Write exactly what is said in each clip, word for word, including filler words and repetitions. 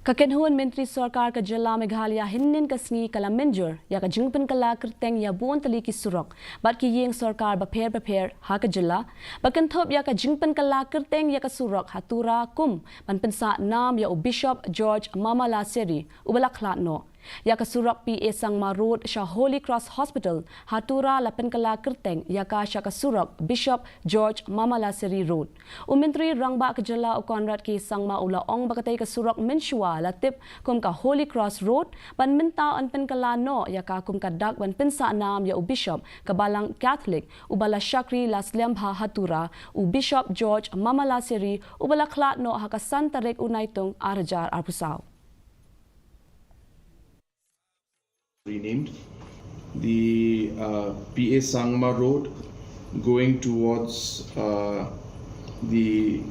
Ka kynhun Myntri Sorkar ka Jylla Meghalaya hynnin ka sngi ka la mynjur ïa ka jingpynkylla kyrteng ïa bun tylli ki surok bad ki ïing sorkar bapher bapher ha ka jylla, ba kynthup ïa ka jingpynkylla kyrteng ïa ka surok ha Tura kum ban pynsah nam ïa u Bishop George Mamalassery uba la khlad noh, ïa ka surok P A Sangma Road sha Holy Cross Hospital ha Tura la pynkylla kyrteng ïa ka sha ka surok Bishop George Mamalassery Road. U Myntri Rangbah ka Jylla u Conrad K Sangma u la ong ba katei ka surok mynshuwa la tip kum ka Holy Cross Road, ban mynta yn pynkylla noh ïa ka kum ka dak ban pynsah nam ïa u Bishop ka Balang Catholic uba la shakri la slem bha ha Tura, u Bishop George Mamalassery uba la khlad noh ha ka san tarik u Naitung ar hajar arphew saw. Renamed the uh, P A Sangma Road, going towards uh, the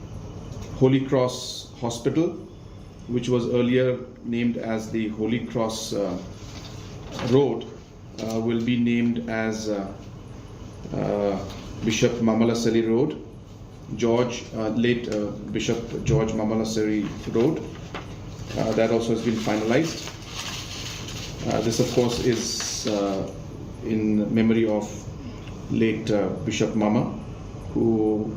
Holy Cross Hospital, which was earlier named as the Holy Cross uh, Road, uh, will be named as uh, uh, Bishop Mamalassery Road, George, uh, late uh, Bishop George Mamalassery Road. Uh, that also has been finalized. Uh, this, of course, is uh, in memory of late uh, Bishop Mama, who